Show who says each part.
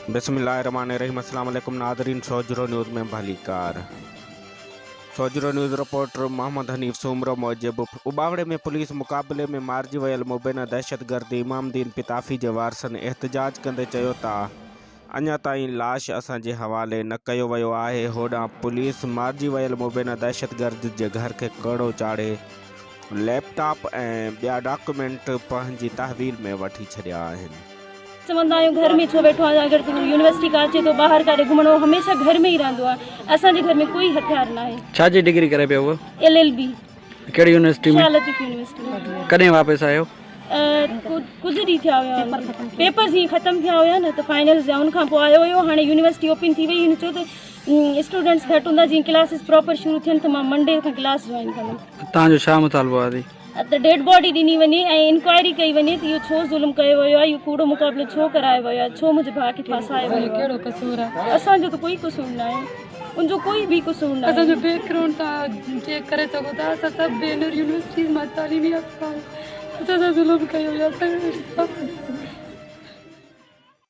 Speaker 1: بسم الله الرحمن الرحيم السلام عليڪم ناظرين سوجهرو نيوز ۾ ڀليڪار سوجهرو نيوز رپورٽر محمد حنيف سومرو موجب اٻاوڙي ۾ پوليس مقابلي ۾ مارجي ويل مبينا دهشتگرد امام الدين پتافي جي وارثن احتجاج ڪندي چيو ته اڃا تائين لاش اسان جي حوالي نه ڪيو ويو آهي، هوڏانهن پوليس مارجي ويل مبينا دهشتگرد جي گهر کي ڪڙو چاڙهي ليپ ٽاپ ۽ ٻيا ڊاڪيومينٽ پنهنجي تحويل ۾ وٺي ڇڏيا آهن.
Speaker 2: چوندا آهيون گهر ۾ ڇو ويٺو آهين اگر تون يونيورسٽي کان اچي ٿو ٻاهر ڪاڏي گهمڻ هو هميشه گهر ۾ ئي رهندو آهي اسان جي گهر ۾ ڪوئي هٿيار ناهي.
Speaker 3: ڇا جي ڊگري ڪري پيو هو؟
Speaker 2: L L B.
Speaker 3: ڪهڙي يونيورسٽي ۾؟
Speaker 2: شاهه لطيف يونيورسٽي ۾.
Speaker 3: ڪڏهن واپس آيو؟
Speaker 2: ڪجهه ڏينهن ٿيا هيا پيپرز جيئن ختم ٿيا هيا نه ته فائنلز جا ان کان پوء آيو هيو هاڻي يونيورسٽي اوپن ٿي وئي هن چيو ته اسٽوڊنٽس گهٽ هوندا جيئن ڪلاسز پراپر شروع ٿين ته مان منڊي کان ڪلاس جوائن ڪندم.
Speaker 3: توهان جو ڇا مطالبو آهي؟
Speaker 2: ته ڊيڊ باڊي ڏني وڃي ۽ انڪوائري ڪئي وڃي ته اهو ڇو ظلم ڪيو ويو آهي اهو ڪوڙو مقابلو ڇو ڪرايو ويو آهي ڇو منهنجي ڀاء کي ڦاسايو ويو آهي اسان جو ته ڪوئي قصور ناهي ان جو ڪوئي به قصور ناهي.
Speaker 4: اسان جو بيڪ گرائونڊ توهان چيڪ ڪري سگهو ٿا اسان سڀ ڀينر يونيورسٽيز مان تعليم يافته آهيون اسان سان ظلم ڪيو ويو اسان کي انصاف ڏيو.